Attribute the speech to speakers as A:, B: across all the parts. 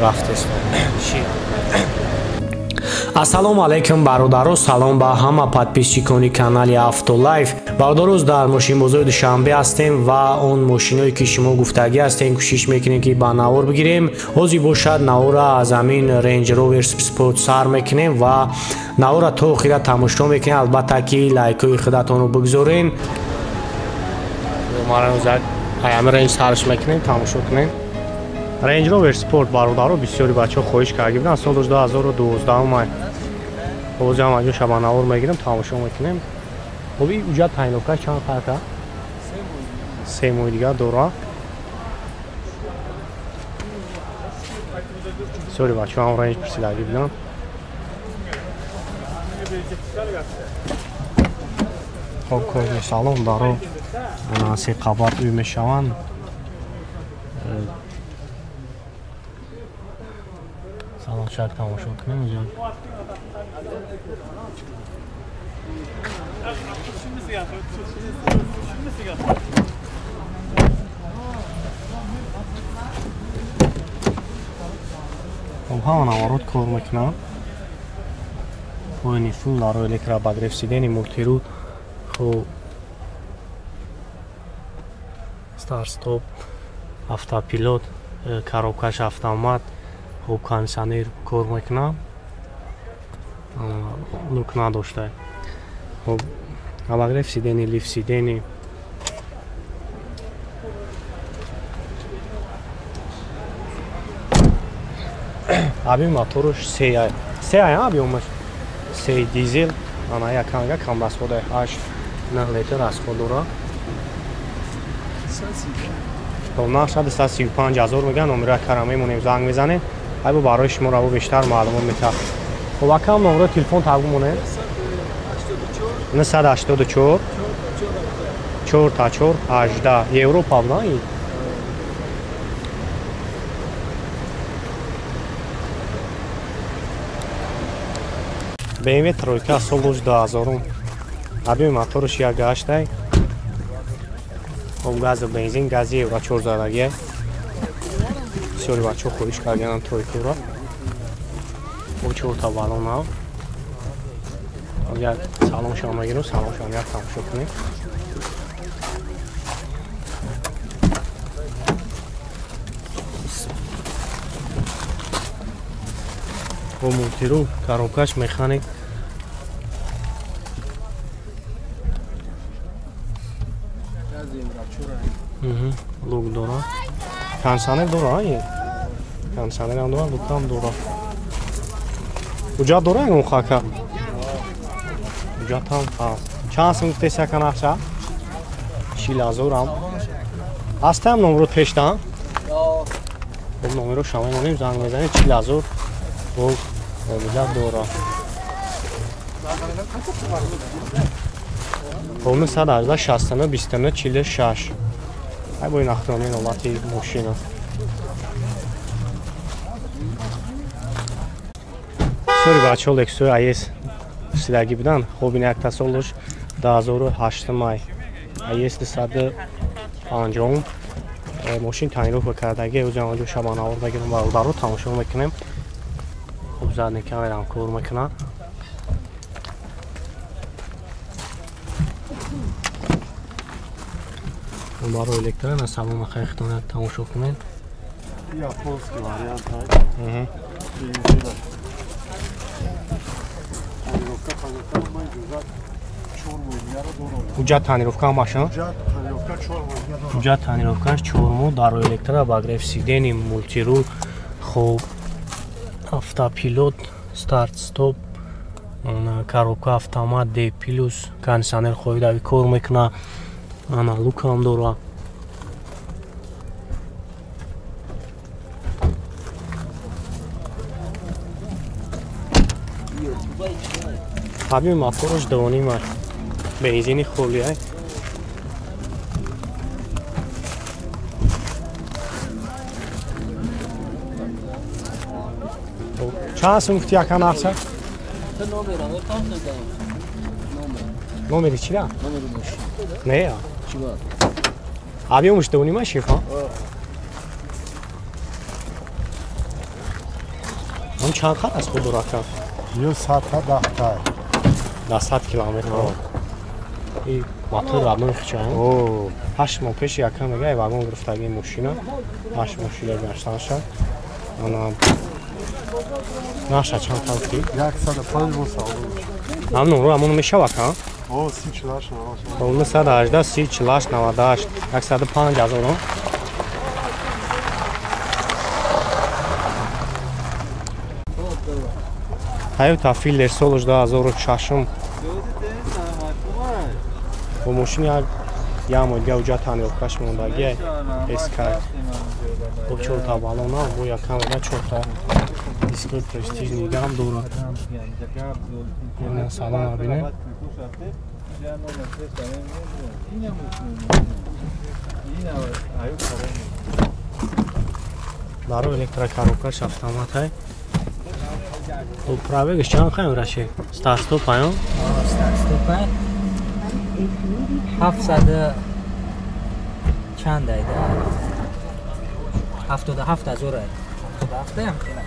A: Рафтест. Ассалому алайкум бародаро, салом ба ҳама подписчикони канали Автолайф. Бародароз, дар мошинбозори Душанбе ҳастем ва он мошиное ки шумо гуфтагӣ ҳастем, кӯшиш мекунем ки ба навор бигирем. Ҳозир бошад, навора аз ҳамин Range Rover Sport сар мекунем ва навора то охира тамошо мекунем. Албатта ки лайкҳои худатонро бигзорен. Ҳамин Range сарш мекунем, тамошо кунем. Range Rover Sport бародаро, бисёри бачаҳо хоҳиш карда буданд. Соли 2012 май. Ҳозир ҳам аҷо шабанавор мегирем, тамошо мекунем. Хоб, ин уҷа тайиновка чанд қака? 3 моҳи дигар дора. Бисёри бачаҳо ҳам Range пурсидагӣ буданд. Хоб, кожаи салон даро се қабат ӯй мешаванд. Салон шак тамошо кунем инҷо. Хоб, ҳама наворот кор мекунанд. Поини фул даро электрообогрев сидени, мультирул, хоб, старт-стоп, автопилот, коробкаш автомат, хоб, кондиционер кор мекунад, люк надошта. Хоб, обогрев сидени, лифт сидени. Объем моторуш 3 объемаш 3 дизел, ана яканга кам расхода 8-9 литр расход дора. То нархша 235 ҳазор мегӯянд, номера кара мемонем, занг мезанем. Айбо барои шумо раво бештар маълумот метаҳад. Хоб, акам номеро телефон таб монем. 984 4 4 18 Европа буда ин. BMW тройка соли 2000. Объеми мотораш 1.8. Хоб, газу бензин, гази Евро 4 задагия. Бисёри бачаҳо хоҳиш карданд тройкаро. Хоб, 4 та баллон ҳам. Як салоншон мегирем, салоншон як тамошо кунем. Бо мультирул, коробкаш механик. Лук дора. Кондиционер дора, ин. Кондиционер ҳам дора, лук ҳам дора. Уҷа дора ин хака? Уҷа там ҳаст. Чанд сум гуфтеси ака нақша? 40 ҳазор ҳам. Ҳастам номеро пештан? Хоб, номеро шама монем, занг мезанем, 40 ҳазор. Хоб, уҷа дора. Хоб, 918 69 29 46. Ай бо ин ахтомин ҳолати мошина. Бисёри бачаҳо Lexus IS пурсидагӣ буданд. Хоб, ин якта солаш 2008 май. IS 250 мошин тайиновка кардагӣ. Ӯзам онҷо шабанавор мегирем, бародаро тамошо мекунем. Хоб, задний камерам кор мекунад. Барои электро на салон хайхтон тамошо кунед.
B: Японский вариант.
A: Уҷа тонировка машина? Уҷа тонировкаш 4 моҳ, дарои электро, обогрев сидени, мультирул, хоб, автопилот, старт стоп, коробка автомат D+, кондиционер хоҳидави кор мекунад. Ана лук ҳам дора. Объеми мотораш 2.5 бензини холӣ. Чанд сум гуфти ака нақша? Номери чира? Не. Объемаш 2.5 шифа? Ҳам чанд хат аз худ дурака?
B: Ё 110 та.
A: Да 100 километр. И мотор родной хча.
B: О,
A: 8 моҳ пеш якам мега вагон гирифтаги мошина. 8 моҳ шуда гаштанша. Ана наша чанд хат ки?
B: 105 бо савдо.
A: Ҳам номро ҳамон мешава ка?
B: О, 30 48
A: 918 30 48 105 ҳазор. Toyota Fielder солш 2006 бо мошини як моҳ дига уҷа танёвкаш мондагӣ СК. Бо чорта балона, бо якам га чорта дискои престижни гам дорад. Ина салон бинем. Даро электрокоробкаш автоматай. Хуб, пробегаш чанд қайм рашид? Старт-стоп аю?
C: Старт-стоп 700 чанд айда? 77 ҳазор ай. 77 ам хела.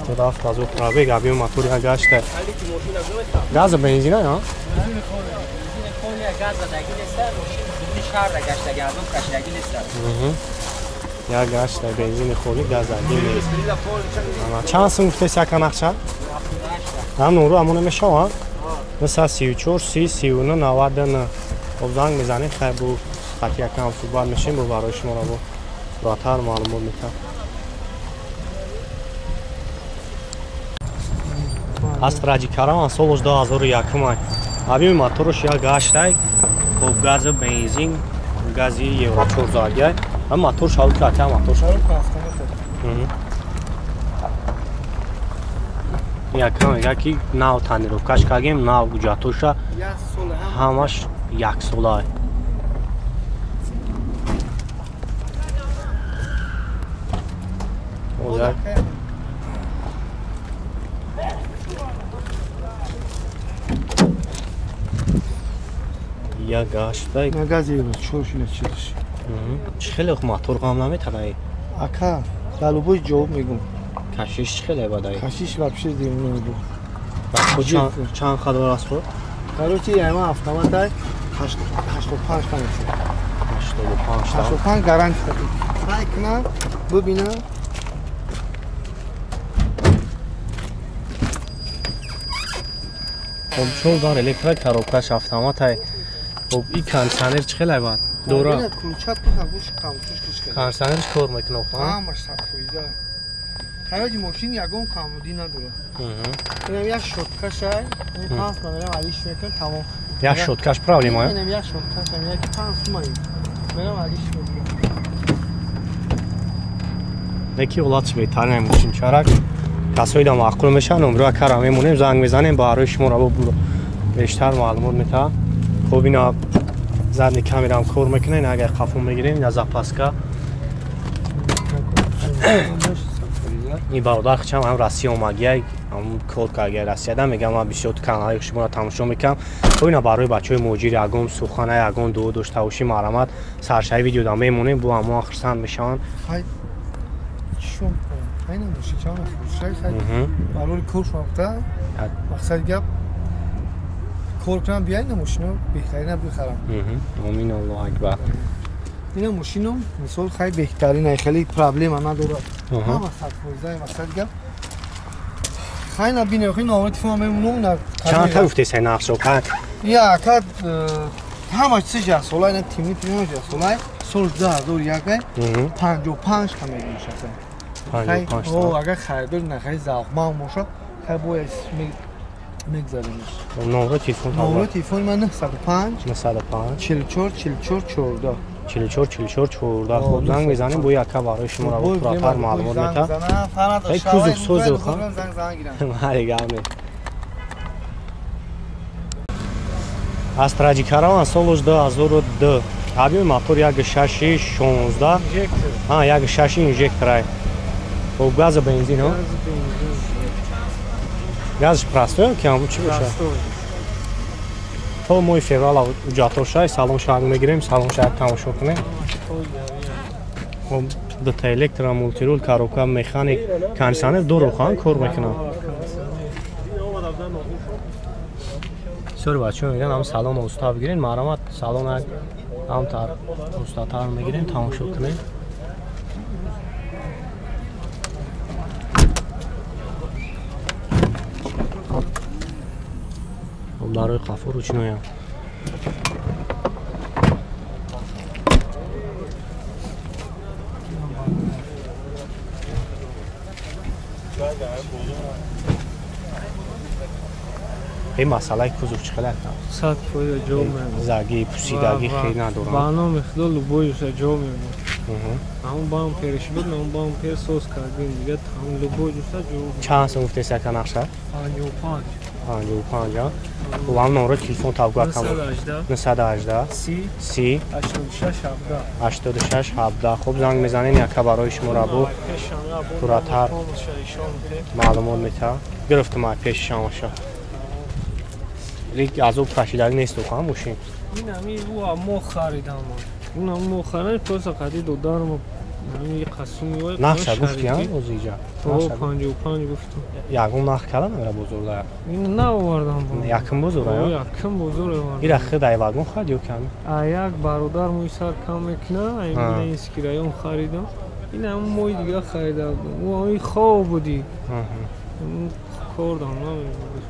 A: 77 ҳазор пробег, абиё мотори гашта. Газ бензин ай, ҳа?
C: Газ задаги неста, мошин худи шаҳр гаштаги, азоб кашидаги неста.
A: Як гашта бензини холи, газ задаги нест. Чанд сум гуфтест яка нақша? Ҳам нуру ҳамон мешава? 934 30 39 99. Хоб занг мезанем, хай бу хати якам суҳбат мешем, бу барои шуморо бу роҳаттар маълумот метам. Астра Караван солш 2001. Абиёи моторш як гаштай, хоб гази бензин, гази Евро 4 задагай. Ҳам мотор шаву ки ата мотор шаву. Якам мега ки нав тонировкаш кардем, нав ҳуҷҷатоша ҳамаш яксола. Як гаштай.
B: Гази Евро 4 шина чизш.
A: Чӣ хеле мотор ғам наметадай?
B: Ака, дар любой ҷавоб мегум.
A: Кашиш чӣ хеле бадай?
B: Кашиш вообще димно.
A: Чанд хадор аст хо?
B: Короче, яма автоматай 85 та мешад.
A: 85 та.
B: 85 гарантия. Сай кна, бибина.
A: Хоб чор дар электрокоробкаш автоматай. Хоб и кондиционер чӣ хеле бад? Дора. Кондиционерш кор мекунад, ха?
B: Ҳамаш 100%. Короче, мошин ягон камбудӣ надорад. Инам як шоткашай, ин 5 номерам алиш мекунам, тамом.
A: Як шоткаш проблема,
B: инам як шоткаш, як 5 сумай. Мерам алиш мекунам.
A: Неки ҳолатш беҳтарин мошинчарак. Касои да маъқул мешаванд, номро кара мемонем, занг мезанем, барои шуморо бо бештар маълумот метаҳам. Хоб ина задни камерам кор мекунад, агар қафо мегирем, ина запаска. Ин бародар хичам ҳам Россия омагия, ҳам кор каргия Россияда, мегам ман бисёр каналҳои шуморо тамошо мекунам. Хоб ина барои бачаҳои муҳоҷир ягон сухана, ягон дуо дошта бошӣ, марҳамат, саршаи видеода мемонем, бо ҳамон хурсанд мешаванд.
B: Барои кор шуфта, мақсад гап кор кунам, биёй на мошино беҳтарина бихарам.
A: Амин, Аллоҳу акбар.
B: Ина мошином мисол хай беҳтарина, хеле проблема надорад. Ҳама 100% мақсад гап. Хай на бинем, хай номер телефон мемонам на.
A: Чанд та гуфтед сай нақшо ка?
B: Я ака ҳама чиз ҷасолай, на тимни тимни ҷасолай, сол 2001 55 та мегӯшад.
A: 55 та.
B: О, агар харидор нахари завқманд бошад, хай бояд мегзаремаш.
A: Номер телефон?
B: Номер телефони ман 905
A: 905
B: 44 44 14
A: 44 44 14. Хоб занг мезанем, бо яка барои шуморо пурратар маълумот метаҳам. Хай кузов созу ха? Мари гап не. Астра Караван солш 2002. Абиёи мотор 1.6 16. Ҳа, 1.6 инжекторай. Хоб газа бензин, ҳа? Газш простой ки ҳам чӣ бошад? То моҳи феврал ҳуҷҷатҳо шай, салон шаҳр мегирем, салон шаҳр тамошо кунем. Хоб Дута электро, мултирул, коробка, механик, кондиционер дорохан кор мекунад. Бисёри бачаҳо мегӯянд ҳам салон уста бигирен, марҳамат, салон ҳамтар устатар мегирем, тамошо кунем. Дарои қафо ручноям. Ин масъалаи кузов чӣ хел аст?
D: 100% ҷо мемонад.
A: Заги, пусидаги хел надорам.
D: Ба номи Худо любойша ҷо мемонад. Ҳамон бамперш буд, ҳамон бампер соз кардем, дига ҳамон любойша ҷо.
A: Чанд сом гуфтест яка нақша?
D: 55.
A: 55, а? Хуб, ҳам номро телефон тавгӯ акам. 918 30
D: 86 17.
A: 86 17. Хуб, занг мезанем, яка барои шумо рабу пурратар маълумот метаҳад. Гирифтам ай пеши шамоша. Лик азоб кашидаги нест оха мошин.
D: Ин ҳами ӯ мо харидам. Ин ҳам мо харидам, просто қади додарам ҳами қасуми вай.
A: Нақша гуфти, а, озиҷа?
D: 55 гуфтам.
A: Ягон нарх кардан ира бозорда?
D: Ин наовардам.
A: Якум бозор, а?
D: Якум бозор овардам.
A: Ира худ ай вагон харид ё кам?
D: А як бародар мӯи сар кам мекуна, ай Ленинский район харидам. Ин ҳам мои дига харидам. Ӯ ҳами хоб буди. Кордам намебуд.